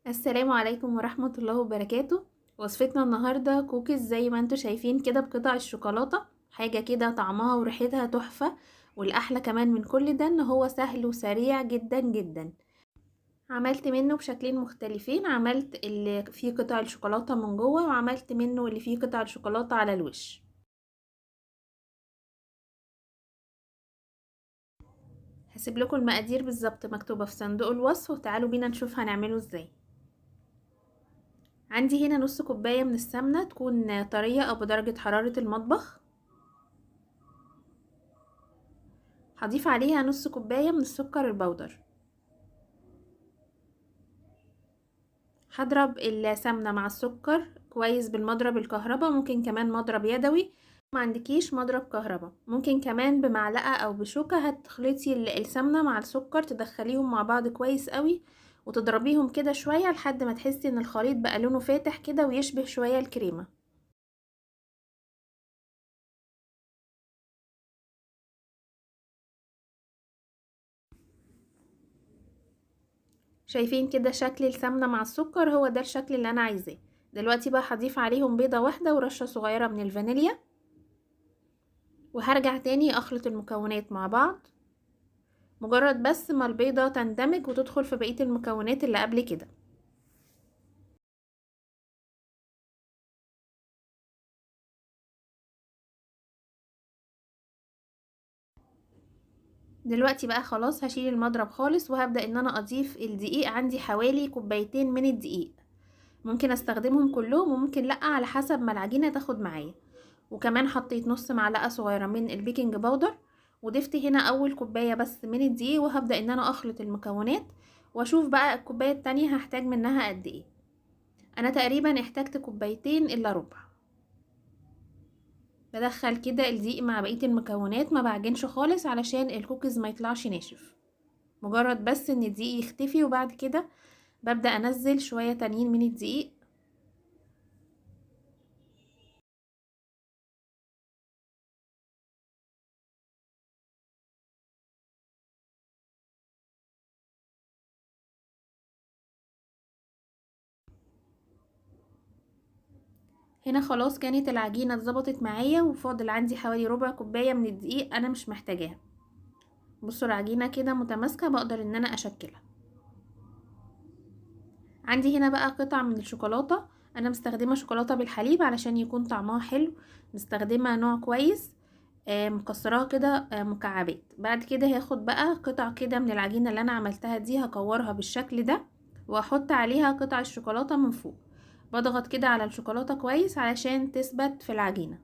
السلام عليكم ورحمة الله وبركاته. وصفتنا النهاردة كوكيز زي ما انتوا شايفين كده بقطع الشوكولاتة، حاجة كده طعمها وريحتها تحفة، والأحلى كمان من كل ده ان هو سهل وسريع جدا جدا. عملت منه بشكلين مختلفين، عملت اللي فيه قطع الشوكولاتة من جوه، وعملت منه اللي فيه قطع الشوكولاتة على الوش. هسيب لكم المقادير بالظبط مكتوبة في صندوق الوصف، وتعالوا بينا نشوف هنعمله ازاي. عندي هنا نص كوباية من السمنة تكون طرية او بدرجة حرارة المطبخ، هضيف عليها نص كوباية من السكر البودر. هضرب السمنة مع السكر كويس بالمضرب الكهرباء، ممكن كمان مضرب يدوي، ما عندكيش مضرب كهرباء ممكن كمان بمعلقة او بشوكة. هتخلطي السمنة مع السكر، تدخليهم مع بعض كويس قوي، وتضربيهم كده شوية لحد ما تحسي ان الخليط بقى لونه فاتح كده ويشبه شوية الكريمة. شايفين كده شكل السمنة مع السكر؟ هو ده الشكل اللي انا عايزاه. دلوقتي بقى هضيف عليهم بيضة واحدة ورشة صغيرة من الفانيليا، وهرجع تاني اخلط المكونات مع بعض، مجرد بس ما البيضة تندمج وتدخل في بقية المكونات اللي قبل كده. دلوقتي بقى خلاص هشيل المضرب خالص، وهبدأ ان انا اضيف الدقيق. عندي حوالي كوبايتين من الدقيق، ممكن استخدمهم كلهم وممكن لأ على حسب ما العجينة تاخد معايا. وكمان حطيت نص معلقة صغيرة من البيكنج باودر، وضفت هنا اول كوباية بس من الدقيق، وهبدأ ان انا اخلط المكونات واشوف بقى الكوباية التانية هحتاج منها قد ايه. انا تقريبا احتاجت كوبايتين الا ربع. بدخل كده الدقيق مع بقية المكونات، ما بعجنش خالص علشان الكوكيز ما يطلعش ناشف، مجرد بس ان الدقيق يختفي. وبعد كده ببدأ انزل شوية تانيين من الدقيق. هنا خلاص كانت العجينة اتظبطت معايا، وفاضل عندي حوالي ربع كوباية من الدقيق انا مش محتاجاها. بصوا العجينة كده متماسكة، بقدر ان انا اشكلها. عندي هنا بقى قطع من الشوكولاتة، انا مستخدمة شوكولاتة بالحليب علشان يكون طعمها حلو، مستخدمة نوع كويس، مكسراها كده، مكعبات. بعد كده هاخد بقى قطع كده من العجينة اللي انا عملتها دي، هكورها بالشكل ده واحط عليها قطع الشوكولاتة من فوق. بضغط كده على الشوكولاتة كويس علشان تثبت في العجينة.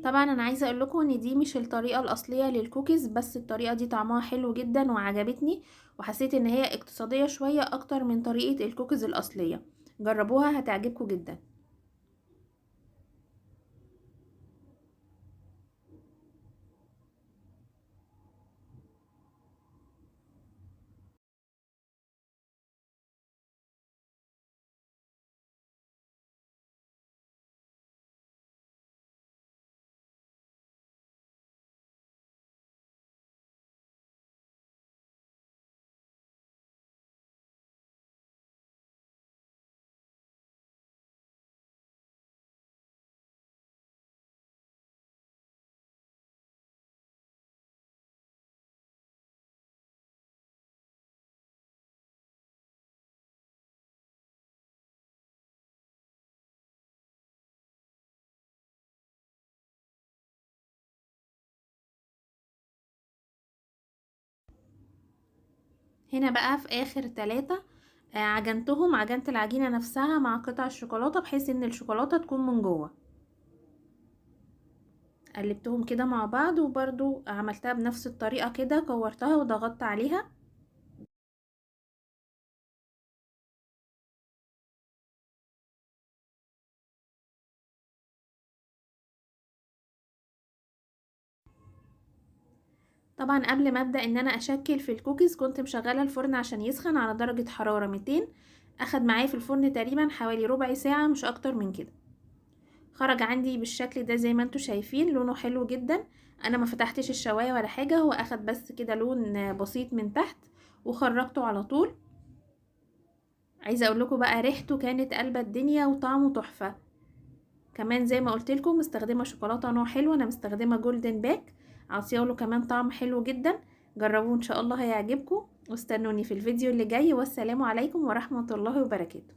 طبعا انا عايزة اقول لكم ان دي مش الطريقة الاصلية للكوكيز، بس الطريقة دي طعمها حلو جدا وعجبتني، وحسيت ان هي اقتصادية شوية اكتر من طريقة الكوكيز الاصلية. جربوها هتعجبكم جدا. هنا بقى في اخر 3، عجنتهم، عجنت العجينة نفسها مع قطع الشوكولاتة بحيث ان الشوكولاتة تكون من جوه. قلبتهم كده مع بعض، وبرضو عملتها بنفس الطريقة كده، كورتها وضغطت عليها. طبعا قبل ما ابدا ان انا اشكل في الكوكيز كنت مشغله الفرن عشان يسخن على درجه حراره 200. اخد معايا في الفرن تقريبا حوالي ربع ساعه، مش اكتر من كده. خرج عندي بالشكل ده زي ما انتم شايفين، لونه حلو جدا. انا ما فتحتش الشوايه ولا حاجه، هو اخد بس كده لون بسيط من تحت وخرجته على طول. عايزه اقول لكم بقى ريحته كانت قلبه الدنيا وطعمه تحفة. كمان زي ما قلت لكم مستخدمة شوكولاتة نوع حلو، انا مستخدمة جولدن باك، عطياله كمان طعم حلو جدا. جربوه ان شاء الله هيعجبكم، واستنوني في الفيديو اللي جاي، والسلام عليكم ورحمة الله وبركاته.